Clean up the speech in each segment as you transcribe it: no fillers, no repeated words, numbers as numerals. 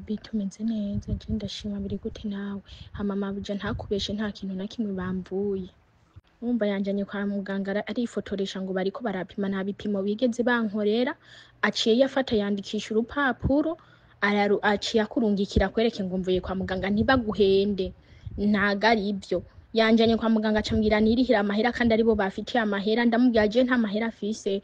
Bite, umeze neza? Je ndashima. Biri gute nawe? Hama mabuja, ntakubeshe, nta kintu na kimwe bamvuye. Wumva yanjanye kwa muganga, arifotoresha ngo bariko barapima, nta bipimo bigeze bankorera. Aciye yafata yandikisha urupapuro, aciye akurungikira kwereke ngo mvuye kwa muganga. Ntibaguhende, ntago ari ivyo. Yanjanye kwa muganga, acambwira nirihira amahera kandi aribo bafitiye amahera. Ndamubwira je nta mahera afise,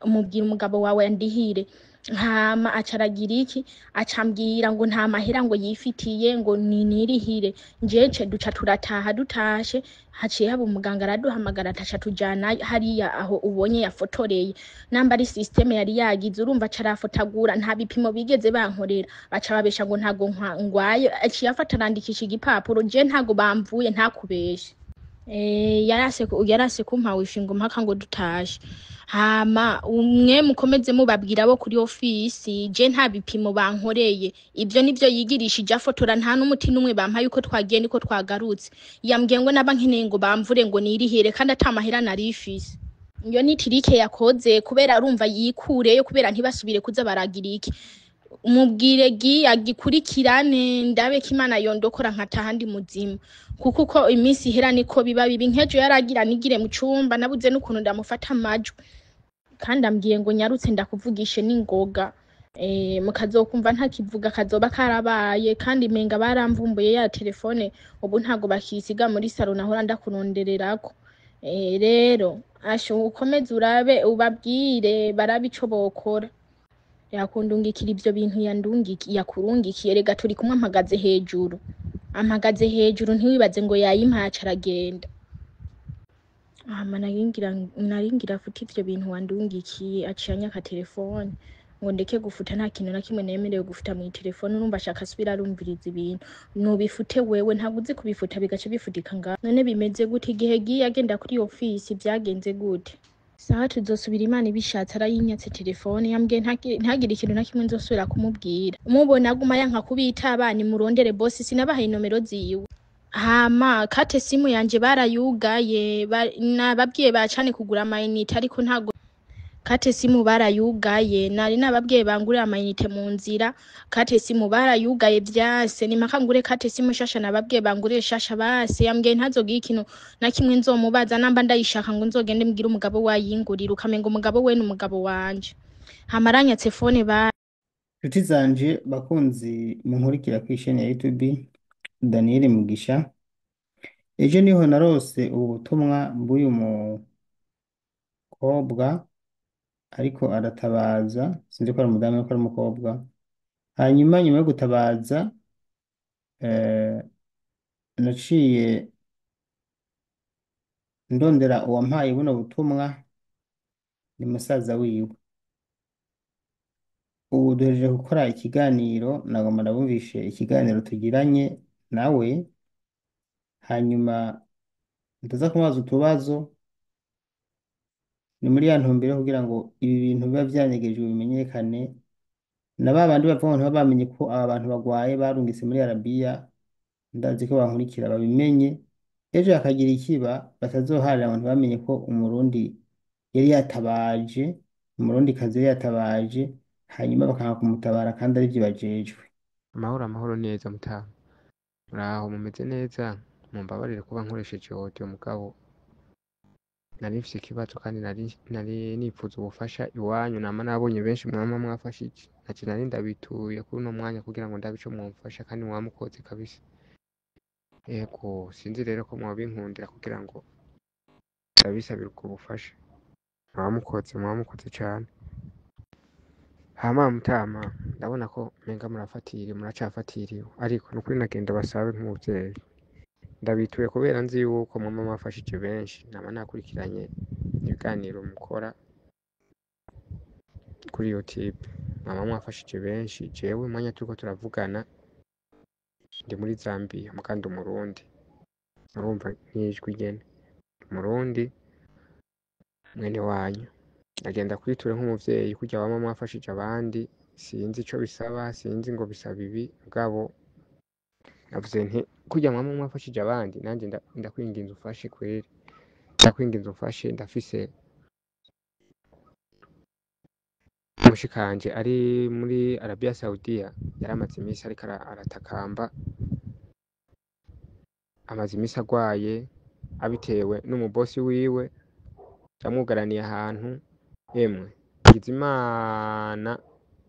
mubwira umugabo wawe andihire. Hama aca aragira iki, acambwira ngo nta mahera ngo yifitiye, ngo ninirihire. Njece duca turataha. Dutashe haciye haba umuganga araduhamagara, ataca tujana hariya aho ubonye yafotoreye, namba ari système yari yagize. Urumva aca arafotagura, nta bipimo bigeze bankorera, baca babesha ngo ntago ngwaye. Aciye afata arandikisha igipapuro. Je ntago bamvuye, ntakubeshe. Yarase kumpa wifi ngo mpaka ngo dutashe. Hama umwe mukomeze mubabwira bo kuri ofisi, je nta bipimo bankoreye. Ivyo nivyo yigirishije afotora, nta n'umuti n'umwe bampaye. Uko twagiye niko twagarutse. Yambwiye ngo naba nkeneye ngo bamvure ngo nirihire, kandi ata mahera narifise. Iyo ni trick yakoze kubera arumva yikureyo, kubera ntibasubire kuza baragira iki. Mubwire gi agikurikirane, ndabe ko Imana yondokora nkataha ndi muzima, kuko uko iminsi ihera niko biba bibi. Nkejo yaragira nigire mu cumba, nabuze n'ukuntu ndamufata amajwi, kandi ambwiye ngo nyarutse ndakuvugishe n'ingoga. Mukazokumva ntakivuga kazoba karabaye. Kandi menga baramvumbuye ya telefone, ubu ntago bakisiga muri salo nahora ndakurondererako. Rero asho ukomeze urabe ubabwire barabe ico bokora. Yakundungikira ivyo bintu yakurungikiye. Rega turi kumwe, ampagaze hejuru, ampagaze hejuru, ntiwibaze ngo yayimpaye aca aragenda. Hama naringira futa ivyo bintu wandungikiye, aciye anyaka telefone ngo ndeke gufuta. Nta kintu na kimwe nemerewe gufuta mw'itelefone. Urumva ashaka asubira arumviriza ibintu. Nubifute wewe, ntabwo uzi kubifuta bigaca bifutika ngaho. None bimeze gute? Igihe giye agenda kuri ofisi vyagenze gute? Sawa, tuzosubira Imana ibishatse. Arayinyatse telefone, yambwiye ntagire ikintu na kimwe nzosubira kumubwira. Mubona aguma yanka kubitaba, nimurondere bosi, sinabahaye inomero ziwe. Hama carte SIM yanje barayugaye, nababwiye bacane kugura amayinite, ariko ntago carte SIM barayugaye. Nari nababwiye bangurire amayinite mu nzira, carte SIM barayugaye vyase, ni mpaka ngure carte SIM shasha. Nababwiye bangurire shasha base. Yambwiye ntazogira ikintu na kimwe nzomubaza, namba ndayishaka ngo nzogende mbwire umugabo wayingurira, ukamenga umugabo we n'umugabo wanje. Hama aranyatse phone ba Nshuti zanje, bakunzi munkurikira kw'isheni ya YouTube Daniel Mugisha, ejo niho narose ubu butumwa bw'uyu mukobwa ariko aratabaza, sinzi ko ari umudamu ariko ari umukobwa. Hanyuma nyuma yo gutabaza, naciye ndondera uwampaye buno butumwa, ni musaza wiwe. Ubu duhejeje gukora ikiganiro, nagomba ndabumvishe ikiganiro tugiranye nawe, hanyuma ndaza kumubaza utubazo. Ni muri ya ntumbero yo kugira ngo ibi bintu biba vyanyegejwe bimenyekane, na ba bandi bavuga ngo ntibaba bamenye ko aba bantu bagwaye barungitse muri Arabiya, ndazi ko bankurikira, babimenye, ejo hakagira ikiba batazoharira ngo ntibamenye ko Umurundi yari yatabaje, Umurundikazi yari yatabaje, hanyuma bakanga kumutabara kandi arivyo bajejwe. Amahoro, amahoro neza mutamu. Muraho, mumeze neza? Mumbabarire kuba nkoresheje audio, mugabo nari mfise ikibazo kandi nari nipfuza ubufasha iwanyu. Nama nabonye benshi mwama mwafashije, naje nari ndabituye kuri uno mwanya kugira ngo ndabe ico mwomfasha, kandi mwamukoze kabisa. Ego, sinzi rero ko mwobinkundira kugira ngo ndabisabire ubwo bufasha. Mwamukoze, mwamukoze cane. Hama mutama, ndabona ko menga murafatiriwe, muracafatiriwe, ariko nukuri nagenda basabe nk'umuvyeyi. Ndabituye kubera nzi yuko mwama mwafashije benshi, nama nakurikiranye ibiganiro mukora kuri YouTube. Mwama mwafashije benshi. Jewe umwanya turiko turavugana ndi muri Zambia, muga ndi Umurundi. Murumva nk'ijwi nyene. Umurundi mwene wanyu. Ndagenda kwitura nk'umuvyeyi kurya wama mwafashije abandi, sinzi ico bisaba, sinzi ngo bisaba ibi, mugabo navuze nti kurya mwama mwafashije abandi, nanje ndakwinginze umfashe kweri. Ndakwinginze umfashe, ndafise Mushikanje ari muri Arabia Saudiya yaramaze iminsi ariko aratakamba, amaze iminsi agwaye abitewe n'umubosi wiwe yamwugaraniye ahantu. Emwe ngize Imana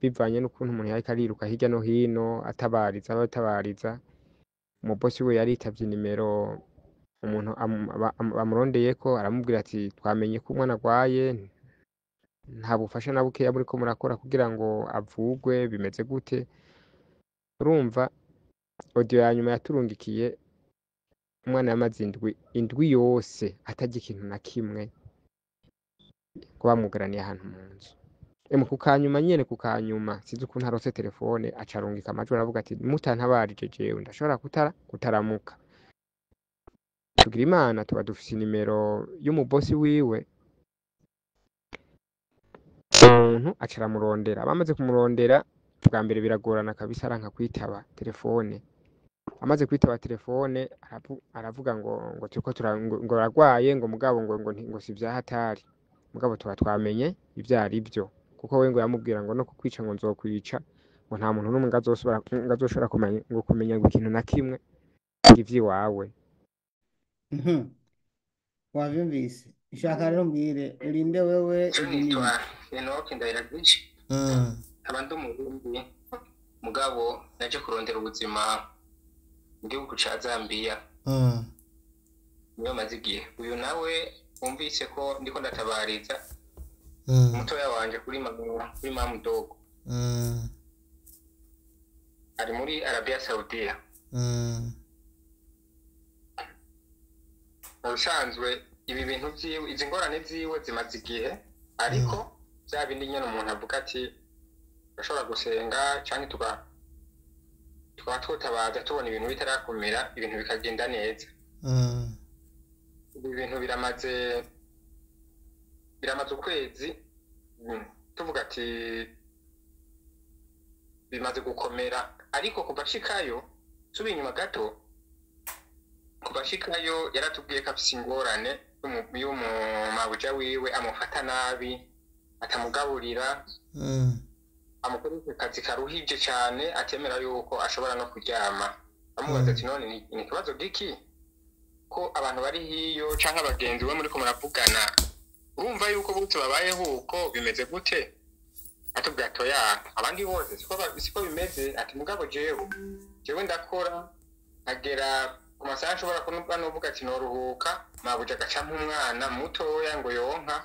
bivanye n'ukuntu umuntu yariko ariruka hirya no hino atabariza abatabariza, umubosi we yaritavye inimero umuntu bamurondeyeko, aramubwira ati twamenye ko umwana agwaye, nta bufasha na bukeya muriko murakora kugira ngo avugwe, bimeze gute? Urumva audio ya nyuma yaturungikiye, umwana yamaze indwi yose atarya ikintu na kimwe, ngo bamugaraniye ahantu mu nzu. Emwe kukanyuma nyene, kukanyuma sinzi ukuntu arose telefone acarungika amajwi aravuga ati mutantabarije jewe ndashobora kutaramuka. Tugira Imana tuba dufise inimero y'umubosi wiwe, umuntu aca aramurondera. Bamaze kumurondera bwa mbere biragorana kabisa, aranka kwitaba telefone. Amaze kwitaba telefone aravuga ngo turiko ngo aragwaye, ngo mugabo ngo si vyahatari, mugabo tuba twamenye ivyo ari vyo, kuko we ngo yamubwira ngo no kukwica ngo nzokwica, ngo nta muntu n'umwe ngo azoshobora kumenya, ngo kumenya ngo ikintu na kimwe ivy'iwawe. Wavyumvise. Nshaka rero mbwire urinde wewe Je ibintu. nitwa Enoch Ndayiragije, nkaba ndi umurundi, mugabo naje kurondera ubuzima mu gihugu ca Zambia, niyo maze igihe. Uyu nawe wumvise ko ndiko ndatabariza umutoya wanje kuri mama, kuri mama dogo ari muri Arabia Saudiya. Mu bisanzwe ibi bintu vyiwe, izi ngorane ziwe zimaze igihe, ariko vya bindi nyene umuntu avuga ati urashobora gusenga canke tukaba twutabaza tubona ibintu bitarakomera, ibintu bikagenda neza. Ibi bintu biramaze ukwezi, tuvuga ati bimaze gukomera, ariko kuva ashikayo, subiye inyuma gato, kuva ashikayo yaratubwiye ko afise ingorane y'umumabuja wiwe amufata nabi, atamugaburira, amukoresha akazi karuhije cane, atemera yuko ashobora no kuryama. Amubaza ati none ni ikibazo giki ko abantu bari hiyo canke abagenzi we muriko muravugana urumva yuko bose babayeho uko bimeze gute? Atubwira ati oya, abandi bose siko bimeze, ati mugabo jewe ndakora nkagera ku masaha nshobora kuba novuga ati noruhuka, mabuja agaca nk'umwana mutoya ngo yonka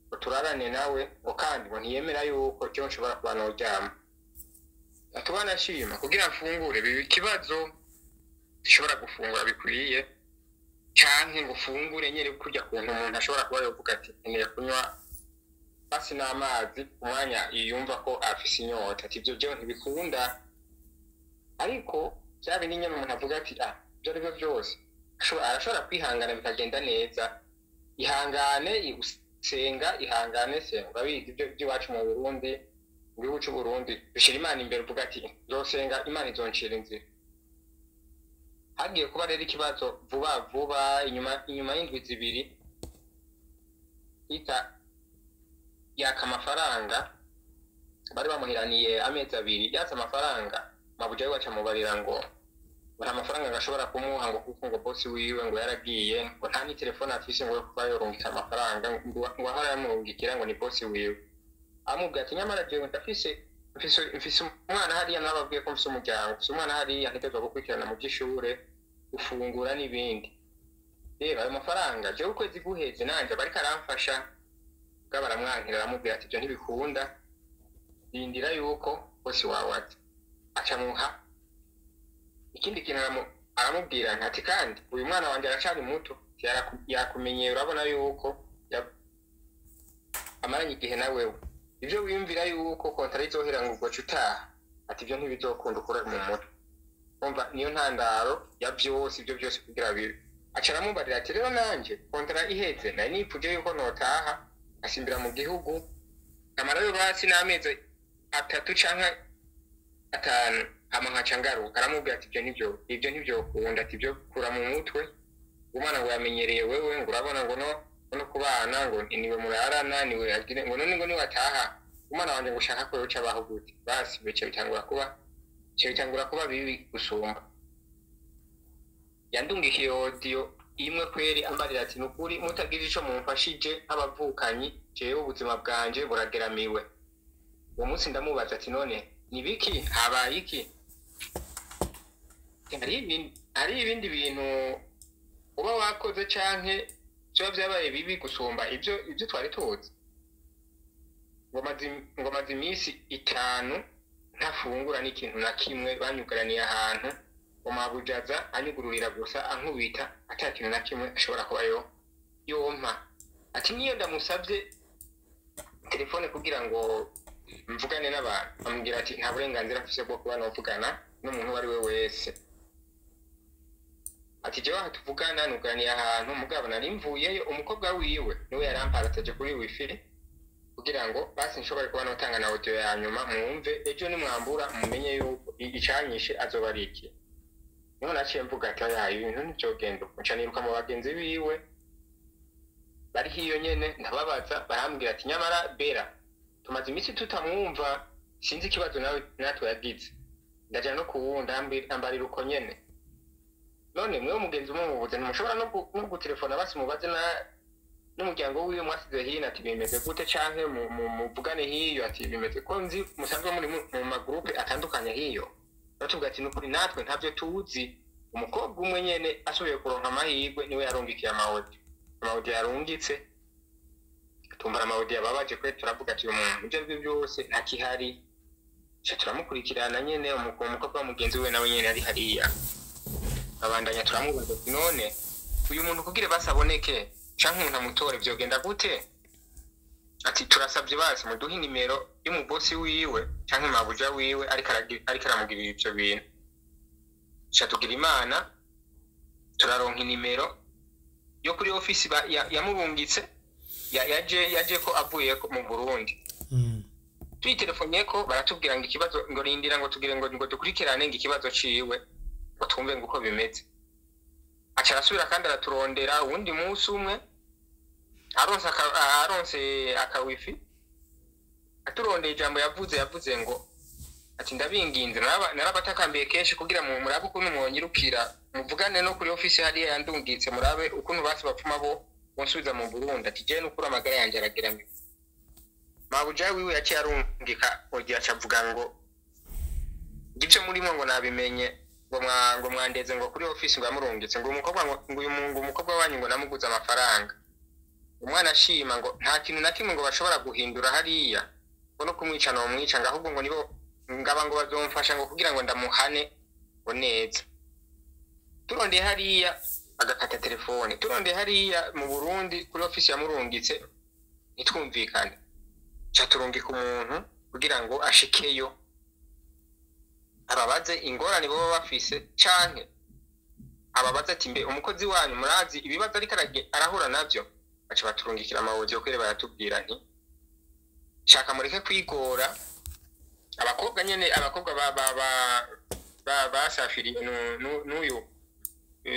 ngo turarane nawe, ngo kandi ngo ntiyemera yuko jewe nshobora kuba noryama. Ati wanashima kugira mfungure biba ikibazo, sinshobora gufungura bikwiye, canke ngo ufungure nyene kurya kuntu umuntu ashobora kuba yovuga ati nkeneye kunywa basi n'amazi umwanya yiyumva ko afise inyota, ati ivyo jewe ntibikunda. Ariko vya bindi nyene umuntu avuga ati ivyo arivyo vyose arashobora kwihangana bikagenda neza, ihangane senga, ihangane senga. Urabizi ivyo iwacu mu Burundi, mu gihugu c'u Burundi dushira Imana imbere, uvuga ati nzosenga Imana izoncira inzira. Hagiye kuba rero ikibazo vuba vuba, inyuma y'indwi zibiri ita yaka amafaranga bari bamuhiraniye amezi abiri, yatse amafaranga mabuja wiwe acamubarira ngo nta mafaranga gashobora kumuha, ngo kuko ngo bosi wiwe ngo yaragiye, ngo nta ni telefone afise ngo yo kuba yorungika amafaranga, ngo ahora yamurungikira ngo ni bosi wiwe. Amubwira ati nyamara jewe ndafise mfise umwana hariya, nababwiye ko mfise umuryango, mfise umwana hariya ntegerezwa gukurikirana mu vy'ishure, gufungura n'ibindi. Rero ayo mafaranga jewe ukwezi guheze nanje bariko aramfasha, bwa baramwankira, aramubwira ati ivyo ntibikunda, rindira yuko bosi wawe aza. Acamuha ikindi kintu, aramubwira ati kandi uyu mwana wanje aracari muto, yakumenyeye, urabona yuko amaranye igihe na wewe, ivyo wiyumvira yuko kontara izohera ngo ugoce utaha, ati ivyo ntibizokunda, ukure mu mutwe. Umva niyo ntandaro ya vyose, ivyo vyose kugira bibe. Aca aramubarira ati rero nanje kontara iheze nari nipfuje yuko notaha asimbira mu gihugu, amarayo basi n'amezi 3 canke 5, hama nkaca ngaruka. Aramubwira ati ivyo ntivyokunda, ati ivyo kura mu mutwe, umwana ngo yamenyereye wewe, ngo urabona ngo no kubana ngo niwe murarana, niwe agire ngo none ngo niwe ataha Umwana wanje ngo ushaka ko yoca abaho gute? Basi bice bitangura kuba bibi gusumba. Yandungikiye audio imwe kweri, ambarira ati: "Nukuri mutagira ico mumfashije nk'abavukanyi, jewe ubuzima bwanje burageramiwe." Uwo munsi ndamubaza ati: "None nibiki? Habaye iki? Hari ibindi bintu uba wakoze canke vyoba vyabaye bibi gusumba ivyo twari tuzi?" Ngo maze iminsi 5 ntafungura n'ikintu na kimwe, banyugaraniye ahantu, ngo mabujaza anyugururira gusa ankubita, ata kintu na kimwe ashobora kuba yo yompa. Ati: "Niyo ndamusavye telefone kugira ngo mvugane n'abantu, amubwira ati nta burenganzira mfise bwo kuba novugana n'umuntu uwo ari we wese." Ati: "Jewe aha tuvugana nuganiye ahantu, mugabo nari mvuyeyo, umukobwa wiwe niwe yaramparataje kuri wifi kugira ngo basi nshobore kuba notanga na audio ya nyuma, mwumve ejo nimwambura mumenye yuko icanyishe azoba ari iki." Niho naciye mvuga ati: "Oya, ibintu ntivyogenda uko." Nca niruka mu bagenzi biwe bari hiyo nyene, ndababaza, barambwira ati: "Nyamara Bera tumaze iminsi tutamwumva, sinzi ikibazo nawe natwe yagize." Ndaja no kuwundi, ambarira uko nyene. None mwewe mugenzi umwe mubuze, ntimushobora no gutelefona basi mubaze na n'umuryango wiwe mwasize hino ati bimeze gute, canke muvugane hiyo ati bimeze ko nzi musanzwe muri mu magurupe atandukanye hiyo? Batubwira ati: "Nukuri natwe ntavyo tuzi." Umukobwa umwe nyene asubiye kuronka amahirwe niwe yarungikiye ama audio. Ama audio yarungitse, tumva ama audio yababaje kwe. Turavuga ati: "Uyu muntu ibyo aribyo byose ntakihari." Ca turamukurikirana nyene, umukobwa wa mugenzi we nawe nyene ari hariya, abandanya turamubaza ati: "None uyu muntu kugira basi aboneke canke umuntu amutore vyogenda gute?" Ati: "Turasavye basi muduhe inimero y'umubosi wiwe canke mabuja wiwe ariko aramugirira ivyo bintu." Ca tugira Imana turaronka inimero yo kuri ofisi yamurungitse, yaje ko avuye mu Burundi. Tuyitelefonye ko baratubwira ngo ikibazo, ngo rindira, ngo tugire ngo dukurikirane ngo ikibazo ciwe, ngo twumve ngo uko bimeze. Aca arasubira kandi araturondera uwundi munsi umwe, aronse aka wifi, aturondeye. Ijambo yavuze ngo ati: "Ndabinginze, narabatakambiye kenshi kugira mu murabe ukuntu mwonyirukira, muvugane no kuri ofisi hariya yandungitse, murabe ukuntu basi bapfuma bo bonsubiza mu Burundi." Ati: "Jewe nukuri amagara yanjye arageramiwe." Mabuja wiwe yaciye arungika ogira, aca avuga ngo ngivyo murimo ngo nabimenye, ngo mwandeze ngo kuri ofisi, ngo yamurungitse ngo umukobwa, ngo uyu ngo umukobwa wanyu ngo namuguze amafaranga. Umwana ashima ngo nta kintu na kimwe ngo bashobora guhindura hariya, ngo no kumwica nomwica, ngo ahubwo ngo nibo ngaba ngo bazomfasha ngo kugira ngo ndamuhane ngo neza. Turondeye hariya agakata telefone, turondeye hariya mu Burundi kuri ofisi yamurungitse ntitwumvikane. Ca turungika umuntu kugira ngo ashikeyo ababaze ingorane boba bafise, canke ababaze ati: "Mbe umukozi wanyu murazi ibibazo ariko arahura navyo?" Baca baturungikira ama audio kwere, baratubwira nti: "Shaka mureke kwigora." Abakobwa nyene, abakobwa ba basafiriye n'uyu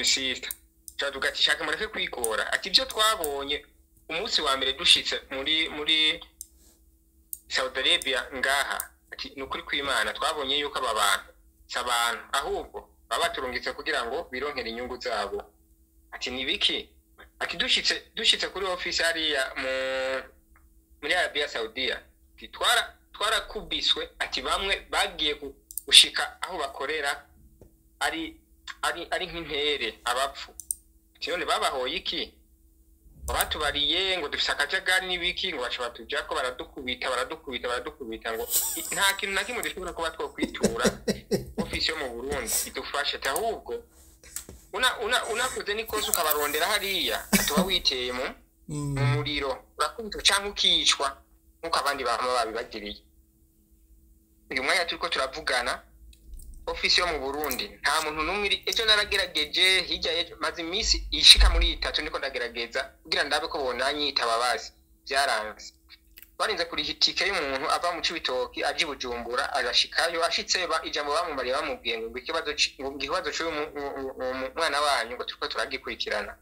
sister, turavuga ati: "Shaka mureke kwigora." Ati: "Ibyo twabonye umunsi wa mbere dushitse muri Saudi Arabia ngaha," ati, "ni ukuri kw'Imana twabonye yuko aba bantu si abantu, ahubwo baba baturungitse kugira ngo bironkere inyungu zabo." Ati: "Ni biki?" Ati: Dushitse kuri ofisi hariya muri Arabia Saudiya," ati, "twarakubiswe." Ati: "Bamwe bagiye gushika aho bakorera ari nk'intere abapfu." Ati: "None babahoye iki?" Ngo batubariye ngo dufise akajagari n'ibiki, ngo baca batujako, baradukubita, baradukubita, baradukubita, ngo nta kintu na kimwe dushobora kuba twokwitura ofisi yo mu Burundi idufashe. Ati: "Ahubwo unakoze n'ikosa ukabarondera hariya, tuba witeye mu muriro, urakubitwa canke ukicwa nk'uko abandi bama babibagiriye." Uyu mwanya turiko turavugana, ofisi yo mu Burundi nta muntu n'umwe iri. Ejo naragerageje, hirya y'ejo, maze iminsi ishika muri itatu ndiko ndagerageza kugira ndabe ko bonanyitaba bazi, byaranze. Barinze kuriha itike y'umuntu ava mu Cibitoki aje i Bujumbura, agashikayo. Ashitse, ijambo bamumariye, bamubwiye ngo ikibazo c'uyu mwana wanyu ngo turiko turagikurikirana.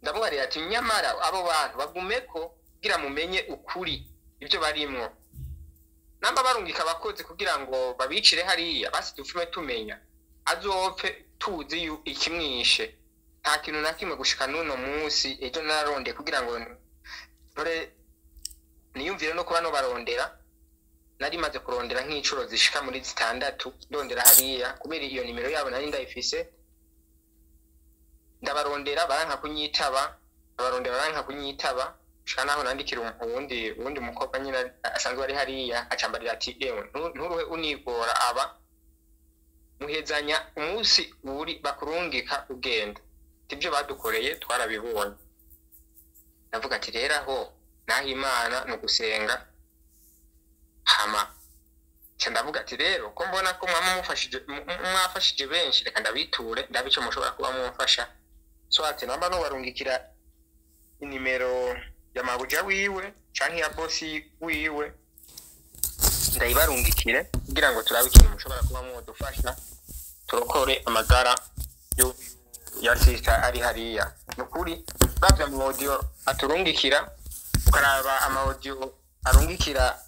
Ndamubarira ati: "Nyamara abo bantu bagumeko kugira mumenye ukuri." Ibyo barimwo namba barungika abakozi kugira ngo babicire hariya, basi dupfume tumenya, azopfe tuzi ikimwishe. Nta kintu na kimwe gushika n'uno munsi. Ejo nararondeye kugira ngo ntore niyumvire no kuba nobarondera. Nari maze kurondera nk'incuro zishika muri 6 ndondera hariya, kubera iyo nimero yabo nari ndayifise. Ndabarondera baranka kunyitaba, ndabarondera baranka kunyitaba, gushika naho nandikira uwundi mukobwa nyine asanzwe ari hariya, acambarira ati: "Ewe, nturuhe unigora, aba muhezanya umunsi uri bakurungika ugenda, ibyo badukoreye twarabibonye." Ndavuga ati: "Rero aho naho Imana ni ugusenga." Hama nca ndavuga ati: "Rero ko mbona ko mwama mufashije, mwafashije benshi, reka ndabiture, ndabe ico mushobora kuba mumfasha." So ati namba nobarungikira inimero ya mabuja wiwe canke ya bosi wiwe, ndayibarungikire kugira ngo turabe ikintu mushobora kuba mwodufasha, turokore amagara ya sister ari hariya. Nukuri uravye mu audio aturungikira, ukaraba ama audio arungikira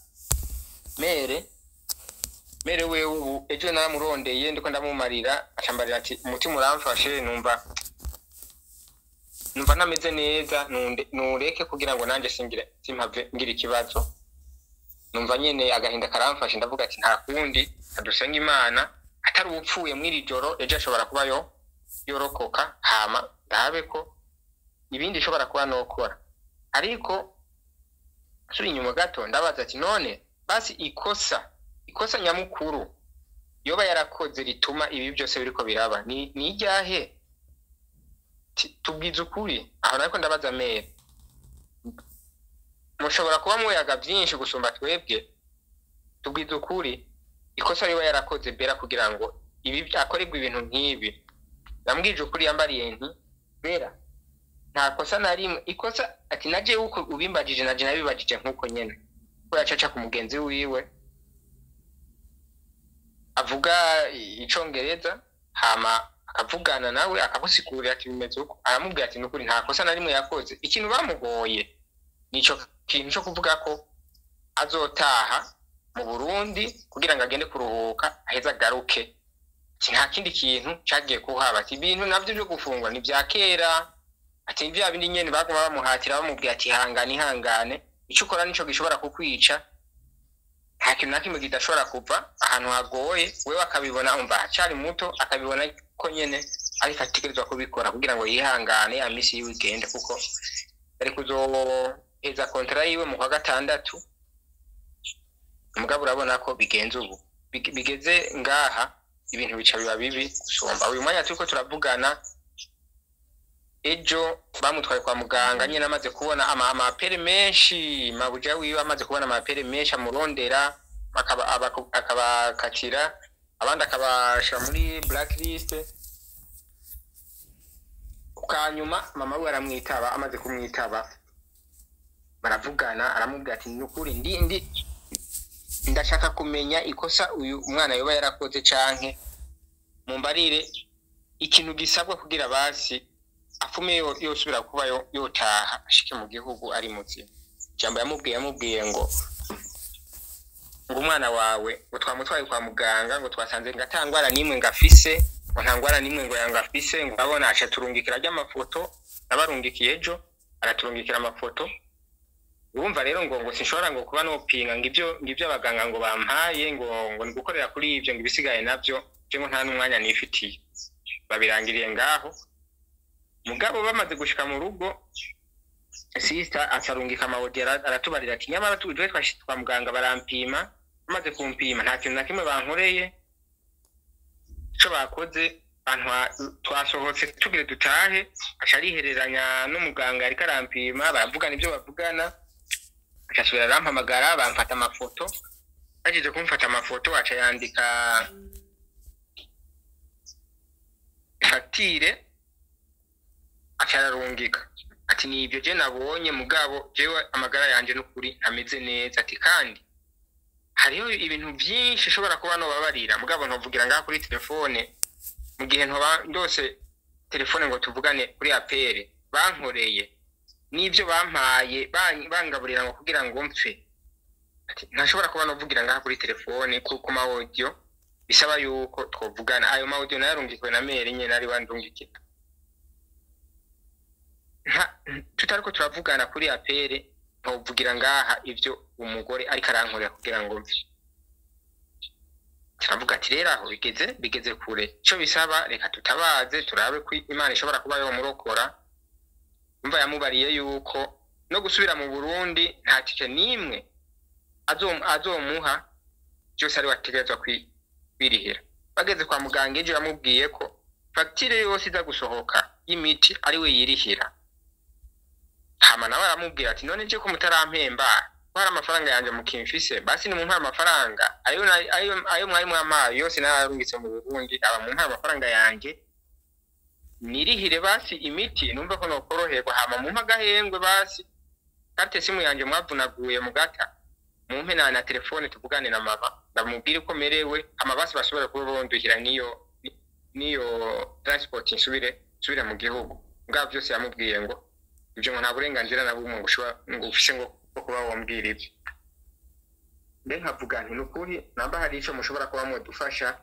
mere mere wewe ubu, ejo naramurondeye ndiko ndamumarira, acambarira ati: "Umutima uramfashe, numva ntameze neza, nureke kugira ngo nanje singire simpave ngira ikibazo, numva nyene agahinda karamfashe." Ndavuga ati: "Nta kundi, adusenga Imana, atari uwupfuye mw'iri joro, ejo ashobora kuba yo yorokoka, hama ndabe ko ibindi ishobora kuba nokora." Ariko nsubira inyuma gato, ndabaza ati: "None basi ikosa nyamukuru yoba yarakoze rituma ibi byose biriko biraba ni iryahe? Tubwize ukuri." Aho nariko ndabaza mere, mushobora kuba muyaga byinshi gusumba twebwe. Tubwize ukuri ikosa riba yarakoze Bera kugira ngo ibi akorerwe ibintu nk'ibi. Yambwije ukuri, yambariye nti: "Bera nta kosa na rimwe." Ikosa ati: "Naje uko ubimbajije, naje nabibajije nk'uko nyene." Ko yacaca ku mugenzi wiwe avuga icongereza, hama akavugana nawe, akamusigurira ati bimeze uko. Aramubwira ati nukuri nta kosa na rimwe yakoze, ikintu bamugoye nico kintu co kuvuga ko azotaha mu Burundi kugira ngo agende kuruhuka, aheze agaruke. Ati nta kindi kintu cagiye kuhaba. Ati ibintu navyo vyo gufungwa ni vya kera. Ati vya bindi nyene baguma bamuhatira, bamubwira ati: "Ihangane, ihangane, ico ukora nico gishobora kukwica, nta kintu na kimwe kidashobora kuva ahantu hagoye." Wewe akabibona, umva acari muto, akabibona ko nyene ariko ategerezwa kubikora kugira ngo yihangane, ya misi yiwe igende, kuko ari kuzoheza contrat yiwe mu kwa 6. Mugabo urabona ko bigenze ubu, bigeze ngaha, ibintu bica biba bibi gusumba. Uyu mwanya turiko turavugana, ejo bamutwaye kwa muganga nyine amaze kubona ama appels menshi, mabuja wiwe amaze kubona ama appels menshi amurondera, akabakatira, abandi akabashira muri blacklist. Kanyuma mama we aramwitaba. Amaze kumwitaba baravugana, aramubwira ati: "Nukuri ndi ndashaka kumenya ikosa uyu mwana yoba yarakoze, canke mumbarire ikintu gisabwa kugira basi afume yosubira kuba yotaha ashike mu gihugu ari muzima." Ijambo yamubwiye ngo umwana wawe ngo twamutwaye kwa muganga, ngo twasanze ngo ata ngwara n'imwe ngo afise, ngo nta ngwara n'imwe ngo yanga afise. Ngo abona aca turungikira ry'amafoto nabarungikiye ejo, araturungikira amafoto. Urumva rero ngo sinshobora ngo kuba nopinga ngo ibyo abaganga ngo bampaye, ngo ni gukorera kuri ibyo, ngo ibisigaye navyo je ngo nta n'umwanya nifitiye. Babirangiriye ngaho. Mugabo bamaze gushika mu rugo, sister acarungika ama audio, aratubarira ati: "Nyamara tuje twashitse kwa muganga, barampima, bamaze kumpima nta kintu na kimwe bankoreye. Ico bakoze, twasohotse tugire dutahe, aca arihereranya n'umuganga ariko arampima, baravugana ibyo bavugana, aca asubira arampamagara, bamfata amafoto. Bagize kumfata amafoto, aca yandika facture, aca ararungika." Ati: "Ni ibyo je nabonye, mugabo jewe amagara yanje n'ukuri ntameze neza." Ati: "Kandi hariho ibintu byinshi ushobora kuba nobabarira, mugabo ntovugira ngaha kuri telefone, mu gihe ntoba ndose telefone ngo tuvugane kuri appel. Bankoreye n'ibyo bampaye, bangaburira ngo kugira ngo mpfe." Ati ntashobora kuba novugira ngaha kuri telefone ku ma audio, bisaba yuko twovugana. Ayo ma audio nayarungikiwe na mere nyene ari wandungikira, tutariko turavugana kuri apere ntovugira ngaha ivyo umugore ariko arankorera kugira ngo mve. Turavuga ati rero aho bigeze kure, ico bisaba reka tutabaze turabe ko Imana ishobora kuba yomurokora. Umva yamubariye yuko no gusubira mu Burundi nta tike n'imwe azomuha, byose ari wategerezwa kwirihira. Bageze kwa muganga ejo yamubwiye ko fagitire yose iza gusohoka y'imiti ari we yirihira. Hama nawe aramubwira ati none je ko mutarampemba, ko hari amafaranga yanje mukimfise, basi nimumpe amafaranga ayo mwari mwampaye yose nararungitse mu Burundi, aba mumpe amafaranga yanje nirihire basi imiti numve ko nokoroherwa, hama mumpe agahengwe basi carte simu yanje mwavunaguye mugata, mumpe na telefone tuvugane na mama ndamubwire uko merewe, hama basi bashobora kuba bonduhira niyo transport nsubire mu gihugu. Ngabo byose yamubwiye ngo ibyo ngo nta burenganzira na bumwe ngo ushobora ngo ufise ngo kuba wambwira ibyo. Mbe nkavuga nti nukuri namba hari ico mushobora kuba mwodufasha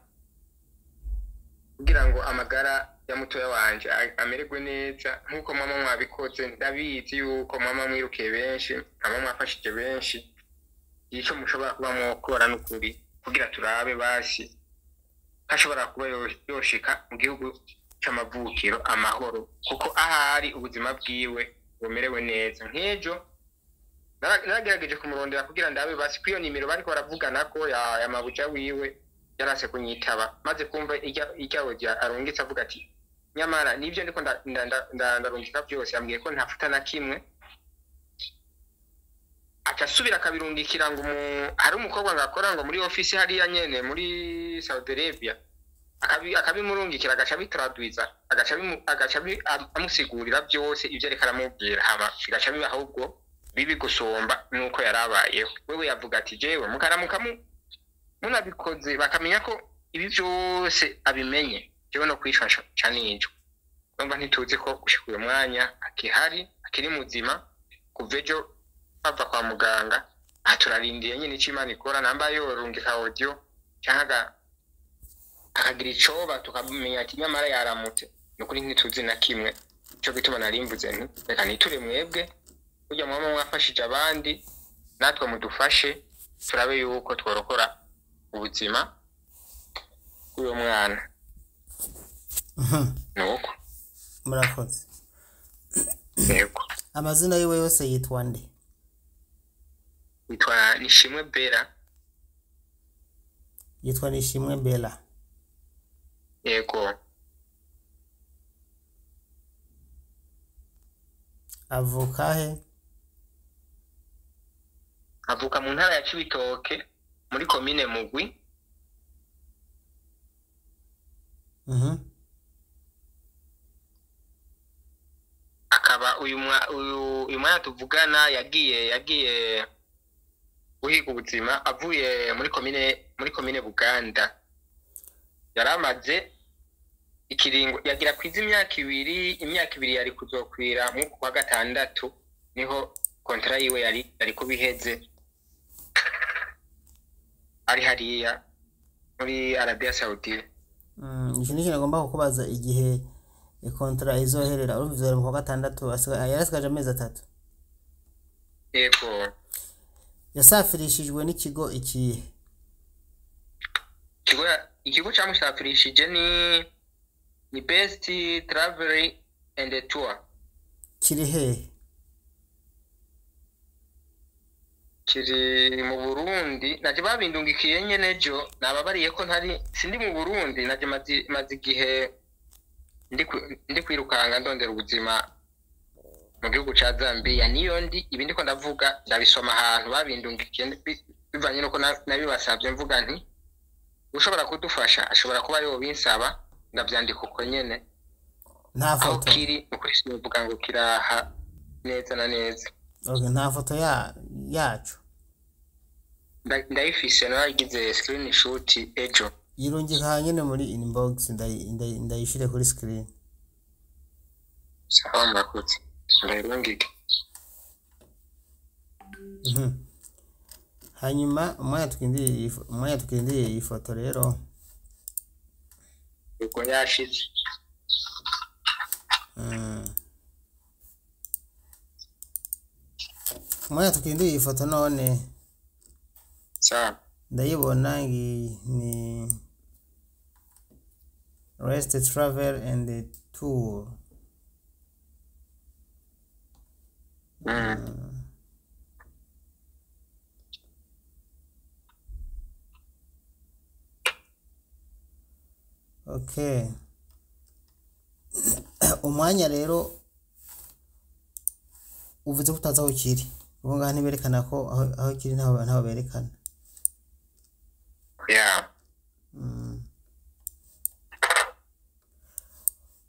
kugira ngo amagara ya mutoya wanje amererwe neza nkuko mama mwabikoze. Ndabizi yuko mama mwirukiye benshi, mama mwafashije benshi, ico mushobora kuba mwokora nukuri kugira turabe basi hashobora kuba yoshika mu gihugu c'amavukiro amahoro, kuko ahari ubuzima bwiwe bumerewe neza. Nk'ejo naragerageje kumurondera kugira ndabe basi kwiyo nimero bariko baravugana ko ya mabuja wiwe yarase kunyitaba, maze kumva ijya audio arungitse avuga ati nyamara nivyo ndiko ndarungika byose, yambwiye ko ntafuta na kimwe. Aca asubira akabirungikira ngo hari umukobwa ngakora ngo muri office hariya nyene muri Saudi Arabia, akabimurungikira agaca abitraduiza, agaca amusigurira byose ivyo ariko aramubwira, hama bigaca biba ahubwo bibi gusumba nuko yarabayeho. Wewe yavuga ati jewe mukaramuka munabikoze bakamenya ko ibi byose abimenye, jewe no kwicwa nca nicwa. Urumva ntituzi ko gushika uyu mwanya akihari akiri muzima, kuva ejo bava kwa muganga. Aha turarindiye nyine ico Imana ikora, namba yorungika audio canke akagira icoba tukamenya ati nyamara yaramutse. Nukuri ntituzi na kimwe. Ico gituma narimvuze nti reka niture mwebwe, burya mwama mwafashije abandi natwe mudufashe turabe yuko tworokora ubuzima bw'uyo mwana. Nuko Murakoze. Yego. Amazina yiwe yose yitwa nde? Yitwa Nishimwe Bella. Yitwa Nishimwe Bella. Yego. Avuka he? Avuka mu ntara ya Cibitoke muri komine Mugwi. Akaba uyu mwana tuvugana yagiye guhiga ubuzima avuye muri komine Buganda. Yaramaze ikiringo yagira kwiza imyaka ibiri yari kuzokwira mu kwa gatandatu, niho kontra yiwe yari kubiheze ari hariya muri Arabia Saudite. Ico nico nagomba kukubaza, igihe kontra izoherera urumva mu kwa gatandatu yarasigaje amezi 3. Yego. Yasafirishijwe n'ikigo ikihe? Ikigo cyamusafirishije ni Best Travel and Tour. Kiri hehe? Kiri mu Burundi. Naje babindungikiye nyene ejo, nababariye ko ntari sindi mu Burundi, naje maze igihe ndi kwirukanga ndondera ubuzima mu gihugu ca Zambia. Niyo ndi ibi ndiko ndavuga ndabisoma ahantu babindungikiye bivanye nuko nabibasavye mvuga nti ushobora kudufasha ashobora kuba yobinsaba, ndavyandika uko nyene. Nta foto kiri ukuri sinovuga ngo kiraha neza na neza. Okay, nta foto yacu ndayifise, naragize screenshot ejo. Yirungika nyene muri inbox ndayishire kuri screen. Sawa, murakoze. Ndayirungike. Hanyuma umwanya tukindiriye iyi foto rero. Ubwo yashize. Umwanya tukindiriye iyi foto none. Sawa. Ndayibona ngiyi ni Rest Travel and Tour. Okay. Umwanya rero uvuze ko utazi aho kiri. Ubu ngaha ntiberekana ko aho kiri ntaho berekana. Yeah.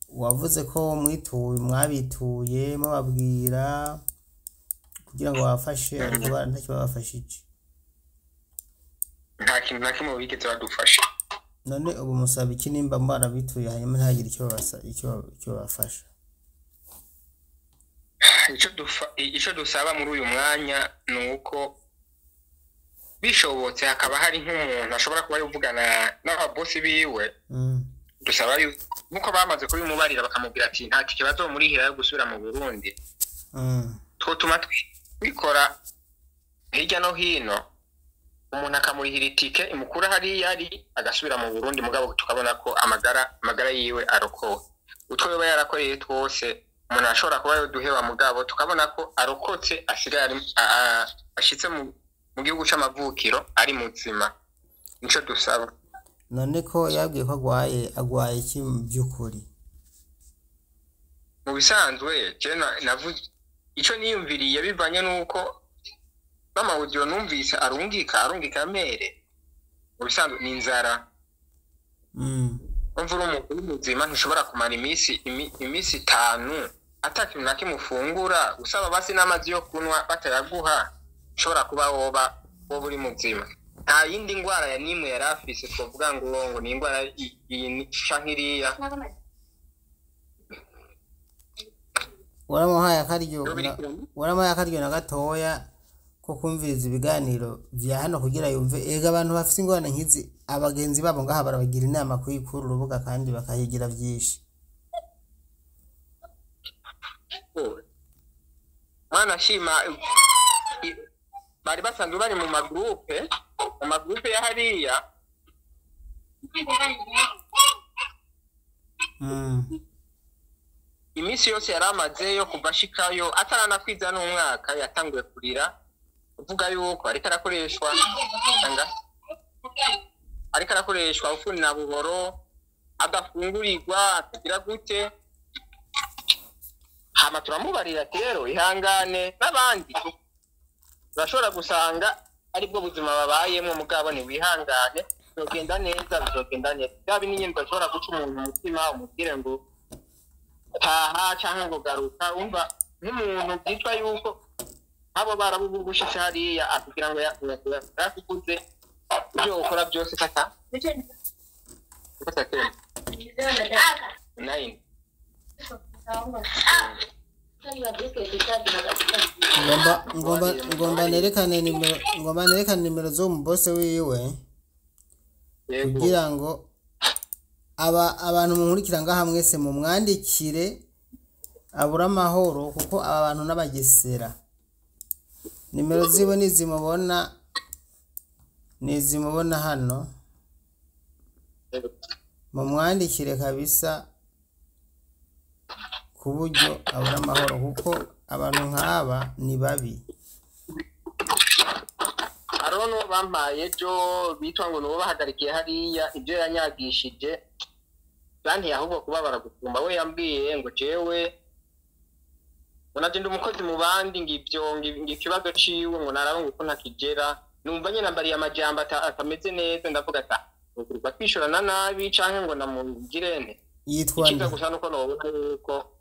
Wavuze ko mwituye mwabituye mubabwira kugira ngo babafashe ariko ntacyo babafashije. Nta kintu na kimwe bigeze badufasha. None ubu musaba iki nimba mwarabituye hanyuma ntihagire icyo babafasha? Ico dusaba muri uyu mwanya ni uko bishobotse hakaba hari nk'umuntu ashobora kuba yuvugana n'ababosi biwe. Dusaba nkuko bamaze kubimubarira bakamubwira ati nta kibazo murihira yo gusubira mu Burundi. Twotuma twikora hirya no hino, umuntu akamurihira itike imukura hariya ari agasubira mu Burundi, mugabo tukabona ko amagara yiwe arokowe. Utwo yoba yarakoreye twose umuntu ashobora kuba yoduheba, mugabo tukabona ko arokotse asigaye ashitse mu gihugu c'amavukiro ari muzima. Nico dusaba. None ko yabwiye ko agwaye iki mu by'ukuri? Mu bisanzwe je navuze ico niyumviriye bivanye nuko n'amawudiyo numvise arungika mere. Mu bisanzwe ni inzara. Umva uri umuntu muzima ntushobora kumara iminsi 5 ata kintu na kimwe ufungura, usaba basi n'amazi yo kunywa batayaguha, ushobora kuba woba uri muzima. Nta yindi ndwara ya nimwe yari afise twovuga ngo ni indwara iyi canke iriya. Waramuhaye akaryo na gatoya ko kumviriza ibiganiro vya hano kugira yumve. Ega abantu bafise ingorane nk'izi abagenzi babo ngaha barabagira inama kuyikura urubuga kandi bakahigira vyinshi. Mwana shima bari basanzwe bari mu magroupe ya hariya. Iminsi yose yaramazeyo kuva ashikayo ataranakwiza n'umwaka yatanguye kurira uvuga yuko ariko arakoreshwa ufuna buhoro, adafungurirwa, atagira gute. Hama turamubarira ati rero ihangane n'abandi urashobora gusanga aribwo buzima babayemo, mugabo ntiwihangane, bizogenda neza. Bya bindi nyene udashobora guca umuntu umutima umubwire ngo taha canke ngo garuka. Umva nk'umuntu byitwa yuko abo barabugushitse hariya akugira ngo yakuguze ibyo ukora byose kata 9. Ngomba nerekane nimero zo mu boss wiwe kugira ngo abantu munkurikira ngaha mwese mumwandikire abura amahoro, kuko aba bantu n'abagesera. Nimero ziwe nizimubona hano, mumwandikire kabisa ku buryo abura amahoro, kuko abantu nk'aba ni babi. Arono bampaye ejo bitwa ngo nubo bahagarikiye hariya ibyo yanyagishije banti ahubwo kubabara gusumba. We yambwiye ngo jewe ngo ndi umukozi mu bandi ngibyo ngikibazo ciwe ngo naraba ngo uko ntakigera. Numva nyene nambariye amajambo atameze neza, ndavuga ati ugurwa kwishurana nabi canke ngo namugirene. Yitwa nde? Gusa nuko nobona yuko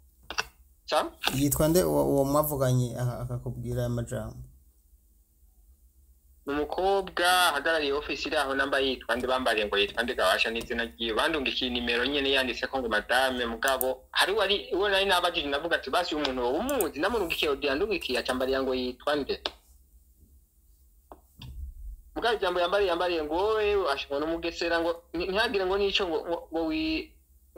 yitwa nde uwo mwavuganye akakubwira amajambo? Umukobwa ahagarariye ofisi iri aho namba yitwa nde, bambariye ngo yitwa nde gabasha n'izina ryiwe, bandungikiye nimero nyene yanditse ko ngo madame, mugabo hari wari uwo nari nabajije ndavuga ati basi umuntu wowe umuzi, namurungikiye audio yandungikiye acambariya ngo yitwa nde. Mugabo ijambo yambariye ngo wowe ashobora n'umugesera ngo ntihagire ngo nico ngo ngo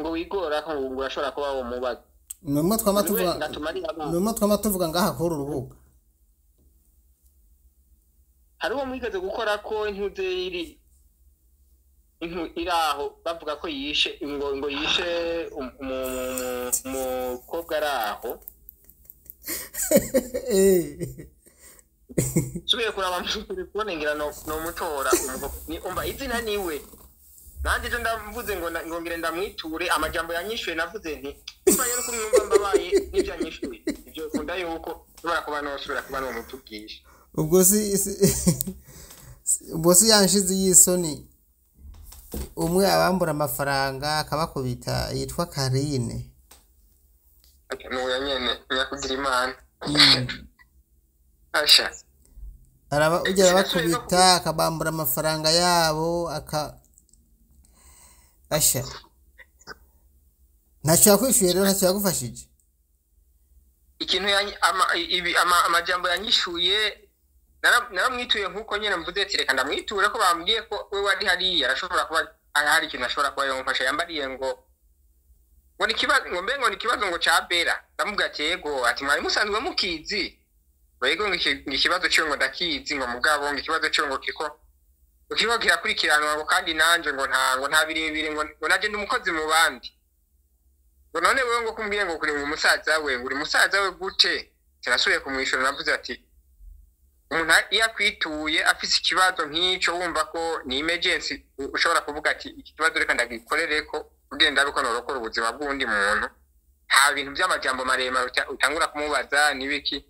ngo wigora ko ngo urashobora kuba wo mubaza. Numwe twama Niwe tuvuga, ngatumarira abana. numwe twama tuvuga ngaha kuri uru rubuga. Hariho mwigeze gukora ko intuze iri inku iraho bavuga ko yishe ngo yishe umukobwa araho. Subiye kuraba muri telefone ngira no mutora ni umva izina niwe. Nanje ejo ndavuze ngo ngo ngire ndamwiture amajambo yanyishuye, navuze nti niba rero kuri numva mbabaye n'ibyo yanyishuye ibyo kunda yuko nshobora kuba nosubira kuba no mutubwisha. Ubwo si ubwo si yanshize y'isoni, umwe abambura amafaranga akabakubita yitwa Karine. Nuya nyene nyakugira Imana. Asha. Araba ujya arabakubita akabambura amafaranga yabo aka asha. Ntacyo yakwishuye rero, ntacyo yagufashije. Ikintu amajambo yanyishuye naramwituye nkuko nyene mvuze ati reka ndamwiture ko bambwiye ko we wari hariya arashobora kuba hari ikintu ashobora kuba yomfasha. Yambariye ngo ni ikibazo, ngo mbe ngo ni ikibazo ngo ca Bera. Ndamubwira ati yego, ati mwari musanzwe mukizi. Yego ngo ikibazo ciwe ngo ndakizi, ngo mugabo ngo ikibazo ciwe ngo kiko kirakurikiranwa, ngo kandi nanje ngo nta birebire, ngo naje ndi umukozi mu bandi. Ngo none wewe ngo kumbwiye ngo kuri ngo umusaza we, ngo uri musaza we gute? Sinasubiye kumwishura, navuze ati umuntu iyo akwituye afise ikibazo nk'ico wumva ko ni emergency, ushobora kuvuga ati iki kibazo reka ndagikorereko ugenda ariko norokora ubuzima bw'undi muntu. Nta bintu by'amajambo maremare utangura kumubaza nibiki.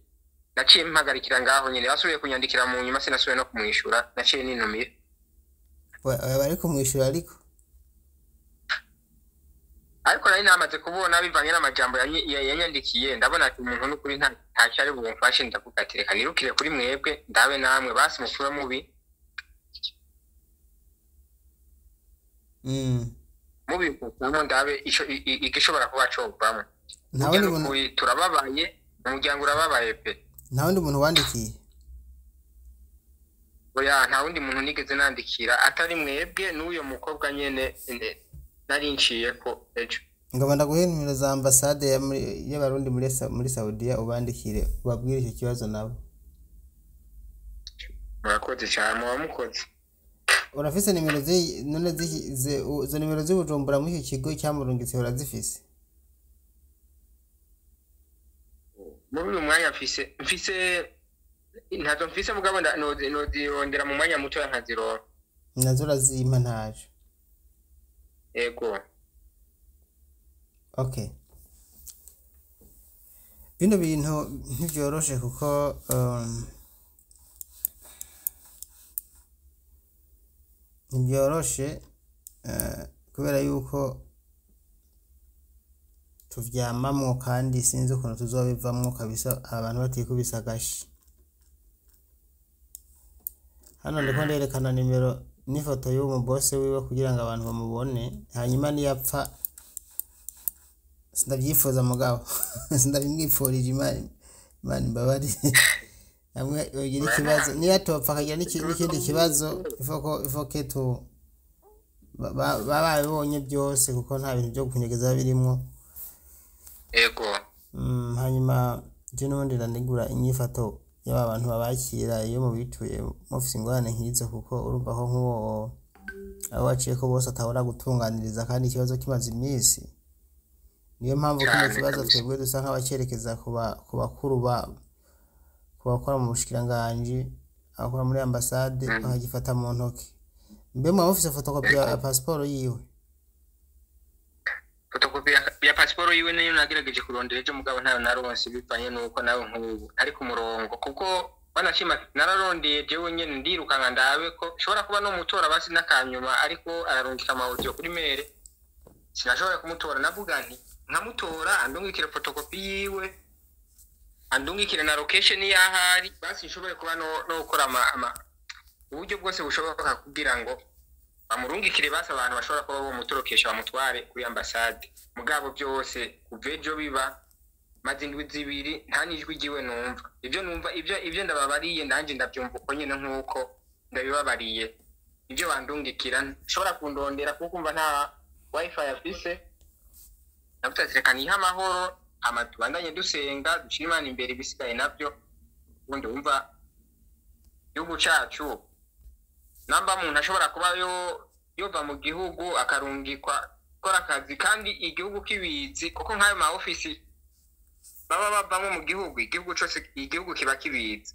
Naciye mpagarikira ngaho nyene, basubiye kunyandikira mu nyuma sinasubiye no kumwishura, naciye ninumira. Bari kumwishura ariko nari namaze kubona bivanye n'amajambo yanyandikiye, ndabona ati umuntu n'ukuri ntacyo ari bumfashe. Ndavuga ati reka nirukire kuri mwebwe ndabe namwe basi mukube mubi mubivamo ndabe ico igishobora kuba covamwo. Nta wundi muntu turababaye, umuryango urababaye pe. Nta wundi muntu wandikiye? Oya, nta wundi muntu nigeze nandikira atari mwebwe n'uyo mukobwa nyene nari nciye ko ejo. Ngaba ndaguhe nimero za ambasade y'Abarundi muri Saudiya, ubandikire ubabwire icyo kibazo nabo. Murakoze cyane, muba mukoze. Urafise nimero none izo nimero z'i Bujumbura muri icyo kigo cyamurungitse urazifise? Muri uyu mwanya mfise ntazo mfise, mugabo nozirondera mu mwanya muto nkazironka. Nazo urazimpa ntaco. Yego. Okay. Bino bintu ntivyoroshe kuko ntibyoroshe kubera yuko tuvyamamwo kandi sinzi ukuntu tuzobivamwo kabisa abantu batikubise agashi. Hano ndiko nderekana nimero n'ifoto y'uwo mubose wiwe kugira ngo abantu bamubone, hanyuma niyapfa sindavyifuza mugabo sindabimwipfurije, Imana imbabarire. Hamwe yogira ikibazo niyatopfa akagira n'ikindi kibazo, ifo ke tu babibonye byose kuko nta bintu byo kunyegeza birimwo. Yego. Hanyuma je n'ubundi ndanegura inyifato y'aba bantu babakira iyo mubituye mufise ingorane nk'izo, kuko urumva ko nk'uwo abo waciye ko bose atabora gutunganiriza kandi ikibazo kimaze iminsi. Niyo mpamvu kino Cyane kibazo kabisa. twebwe dusa nk'abacerekeza ku bakuru ku bakora mu bushikiranganji, abakora muri ambasade, bakagifata mu ntoki. Mbe mwaba mufise fotokopi ya pasiporo yiwe? Fotokopi ya pasiporo yiwe niyo nagerageje kurondera ejo, mugabo ntayo naronse bivanye nuko nawe nk'ubu ari ku murongo, kuko banashima nararondeye jewe nyene ndirukanka ndabe ko nshobora kuba no mutora basi n'akanyuma, ariko ararungika ama audio kuri mail, sinashobora kumutora. Navuga nti nkamutora andungikire fotokopi yiwe, andungikire na location y'ahari, basi nshobore kuba no gukora ama uburyo bwose bushoboka kugira ngo bamurungikire basi abantu bashobora kuba bomutorokesha bamutware kuri ambasade. Mugabo byose kuva ejo biba maze indwi zibiri nta n'ijwi ryiwe numva. Ibyo numva ibyo ndababariye ndanje ndabyumva uko nyene nkuko Ndabibabariye ibyo bandungikira, nshobora kundondera kuko umva nta wifi afise. Navuze ati reka nihe amahoro, hama tubandanye dusenga, dushire Imana imbere, ibisigaye nabyo ubundi. Wumva igihugu cacu, namba umuntu ashobora kuba yo yova mu gihugu akarungikwa gukora akazi kandi igihugu kibizi, kuko nk'ayo ma ofisi baba bavamo mu gihugu, igihugu cose, igihugu kiba kibizi.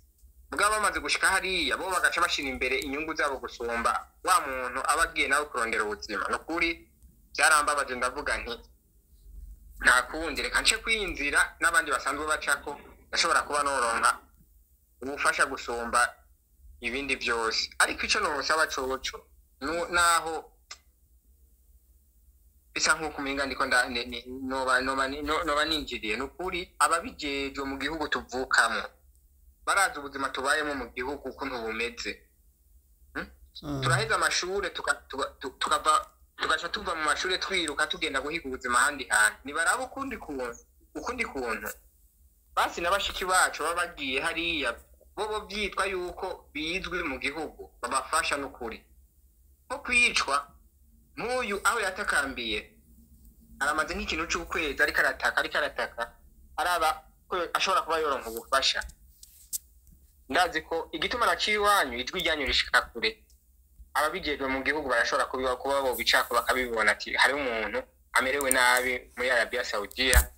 Bwaba bamaze gushika hariya, bo bagaca bashira imbere inyungu zabo gusumba wa muntu aba agiye nawe kurondera ubuzima. Ni ukuri byarambabaje, ndavuga nti nta kundi, reka nce kwiyinzira n'abandi basanzwe bacako, ndashobora kuba noronka ubufasha gusumba ibindi byose. Ariko ico nosaba coco, naho bisa nk'uko umenga ndiko noba ninjiriye, ni ukuri ababijejwe mu gihugu tuvukamo barazi ubuzima tubayemo mu gihugu ukuntu bumeze. Turaheza amashure, tukava, tugaca tuva mu mashure twiruka tugenda guhiga ubuzima ahandi hantu. Nibaraba ukundi kuntu basi na bashiki bacu baba bagiye hariya, bo byitwa yuko bizwi mu gihugu, babafasha. N'ukuri nko kwicwa nk'uyu aho yatakambiye, aramaze nk'ikintu c'ukwezi ariko arataka, ariko arataka, araba ko ashobora kuba yoronka ubufasha. Ndazi ko igituma naciye iwanyu, ijwi ryanyu rishika kure, ababijejwe mu gihugu barashobora kuba bobicako bakabibona, ati hariho umuntu amerewe nabi muri Arabia Saudiya,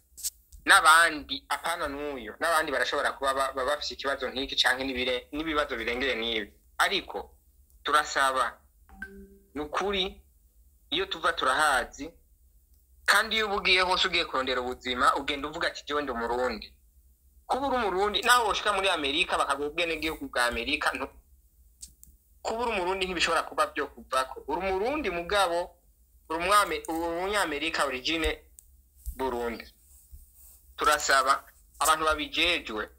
n'abandi, apana n'uyu, n'abandi barashobora kuba bafise ikibazo nk'iki canke n'ibibazo birengeye n'ibi. Ariko turasaba, ni ukuri, iyo tuva turahazi, kandi iyo uba ugiye hose ugiye kurondera ubuzima, ugenda uvuga ati jewe ndi Umurundi. Kuba uri Umurundi, naho woshika muri Amerika bakaguha ubwenegihugu bwa Amerika, kuba uri Umurundi ntibishobora kuba byo kuvako. Uri Umurundi, mugabo uri umwami, uri Umunyamerika origine Burundi. Turasaba abantu babijejwe,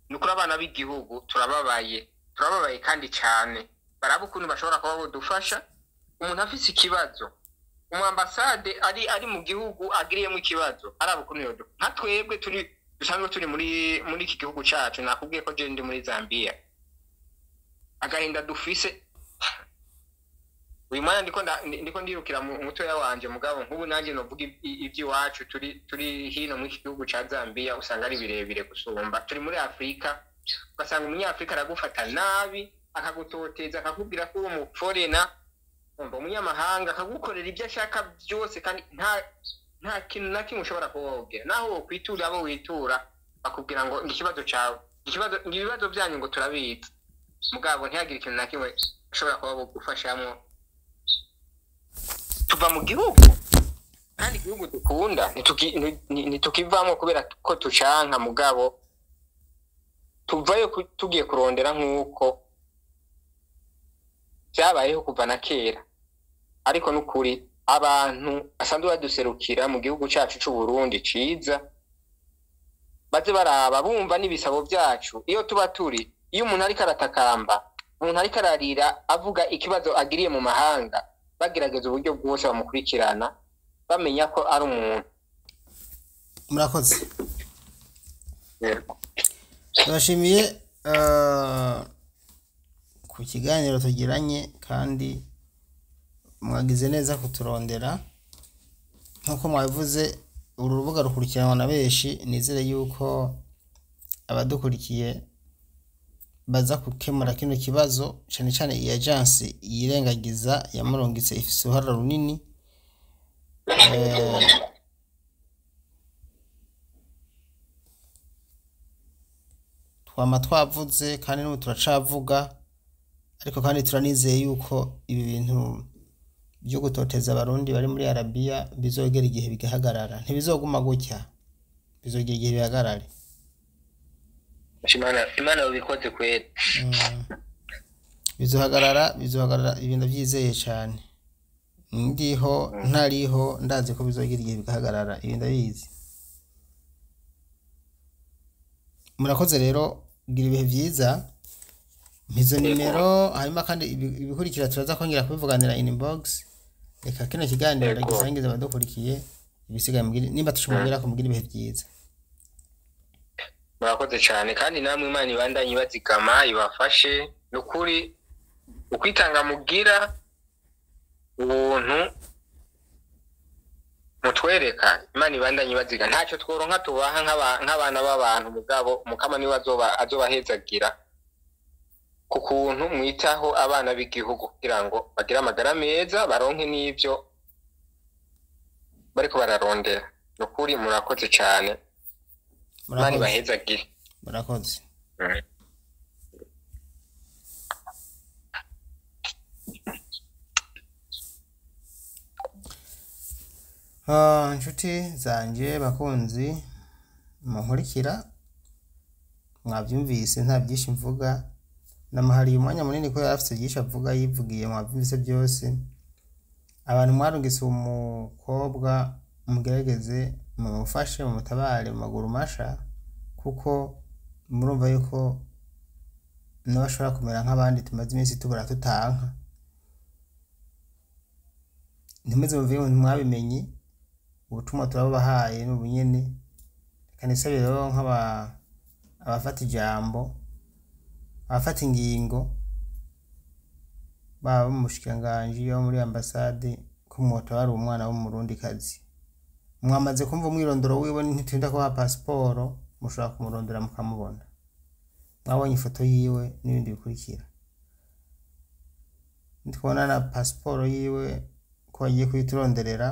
ni ukuri, abana b'igihugu turababaye, turababaye kandi cyane. Baraba ukuntu bashobora kuba bodufasha. Umuntu afise ikibazo, umwambasade ari mu gihugu agiriyemo ikibazo, araba ukuntu yodu nka twebwe turi dusanzwe turi muri iki gihugu cacu. Nakubwiye ko je ndi muri Zambia. Agahinda dufise uyu mwanya, ndiko ndirukira mu mutoya wanje, mugabo nk'ubu nanjye novuga iby'iwacu turi hino muri iki gihugu ca Zambia, usanga ari birebire gusumba. Turi muri Afurika, ugasanga Umunyafurika aragufata nabi, akagutoteza, akakubwira ko uri umuforena, umva, umunyamahanga, akagukorera ibyo ashaka byose, kandi nta kintu na kimwe ushobora kuba wobwira. Naho wokwitura abo witura, bakubwira ngo ikibazo cawe, ikibazo, ngo ibibazo byanyu ngo turabizi, mugabo ntihagire ikintu na kimwe ushobora kuba bogufashamwo. Tuva mu gihugu, kandi igihugu dukunda, ntitukivamo kubera ko tucanka, mugabo tuvayo tugiye kurondera nk'uko byabayeho kuva na kera. Ariko n'ukuri abantu basanzwe baduserukira mu gihugu cacu c'u Burundi ciza, baze baraba, bumva n'ibisabo byacu iyo tuba turi. Iyo umuntu ariko aratakamba, umuntu ariko ararira avuga ikibazo agiriye mu mahanga, bagerageza uburyo bwose bamukurikirana, bamenya ko ari umuntu. Murakoze. Yego. Turashimiye ku kiganiro tugiranye, kandi mwagize neza kuturondera. Nk'uko mwabivuze, uru rubuga rukurikiranwa na benshi. Nizere yuko abadukurikiye baza gukemura kino kibazo, cyane cyane iyi agence yirengagiza yamurungitse ifise uruhara runini. Twama twavuze kandi n'ubu turacavuga, ariko kandi turanizeye yuko ibi bintu byo gutoteza Abarundi bari muri Arabiya bizogera igihe bigahagarara. Ntibizoguma gutya, bizogera igihe bihagarare. Imana yabikoze kwera. Bizohagarara, bizohagarara, ibi ndavyizeye cane. Ndiho ntariho, ndazi ko bizogera igihe bigahagarara, ibi ndabizi. Murakoze rero, gira ibihe vyiza. Mpizo nimero, hanyuma kandi ibikurikira turaza kongera kubivuganira inbox. Reka kino kiganiro ndagisangiza abadukurikiye, ibisigaye nimba tushobora ko mugira ibihe vyiza. Murakoze cyane, kandi namwe Imana ibandanye ibazigama, ibafashe, ni ukuri. Ukwitanga mugira, ubuntu mutwereka, Imana ibandanye ibaziga. Ntacyo tworonka tubaha nk'abana b'abantu, mugabo Mukama niwe azobahezagira ku kuntu mwitaho abana b'igihugu kugira ngo bagire amagara meza, baronke n'ivyo bariko bararondera. Ni ukuri murakoze cane, Imana Murakoze. ibahezagire. Murakoze. Inshuti zanje, bakunzi munkurikira, mwavyumvise, nta byinshi mvuga. Namuhariye umwanya munini ko yari afise byinshi avuga, yivugiye, mwavyumvise byose. Abantu mwarungitse uwo mukobwa, mugerageze mumufashe, mumutabare mu maguru masha, kuko murumva yuko nawe ashobora kumera nk'abandi tumaze iminsi tubura tutanka. Ntimuze muvuge ngo ntimwabimenye, ubutumwa turabubahaye n'ubu nyene. Reka nisabire rero nk'aba abafata ijambo, abafata ingingo, baba mu bushikiranganji, baba muri ambasade, ko mwotabara umwana w'umurundikazi. Mwamaze kumva umwirondoro wiwe, ntiturinda kubaha pasiporo, mushobora kumurondera mukamubona. Mwabonye ifoto yiwe n'ibindi bikurikira. Nitubona na pasiporo yiwe ko bagiye kuyituronderera,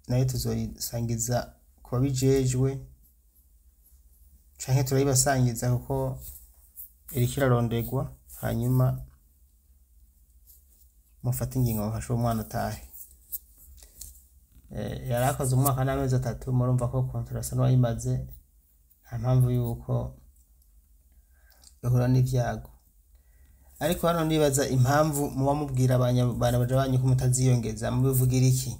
nayo tuzoyisangiza ku babijejwe, canke turayibasangiza kuko iriko iraronderwa, hanyuma mufate ingingo mufashe uwo mwana atahe. Yari akoze umwaka n'amezi 3, murumva ko kontara asa n'uwayimaze, nta mpamvu yuko ihura n'ivyago. Ariko hano nibaza impamvu muba mubwira banabaja banyu ko mutaziyongeza, mubivugira iki?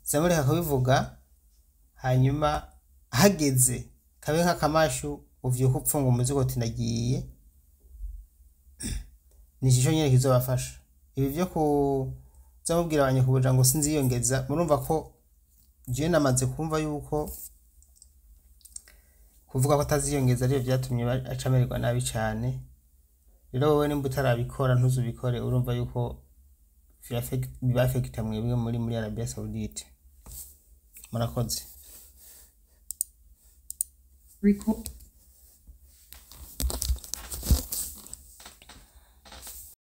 Zamureka kubivuga, hanyuma hageze kabe nk'akamashu uvyuka upfunga umuzigo uti ndagiye, ni ico nyene kizobafasha. Ibi vyo kuza mubwira abanyakubuja ngo sinziyongeza, murumva ko jewe namaze kumva yuko kuvuga ko ataziyongeza arivyo vyatumye aca amererwa nabi cane. Rero wowe nimba utarabikora ntuzubikore, urumva yuko bibafekita mwebwe muri Arabia Saudite. Murakoze. Record.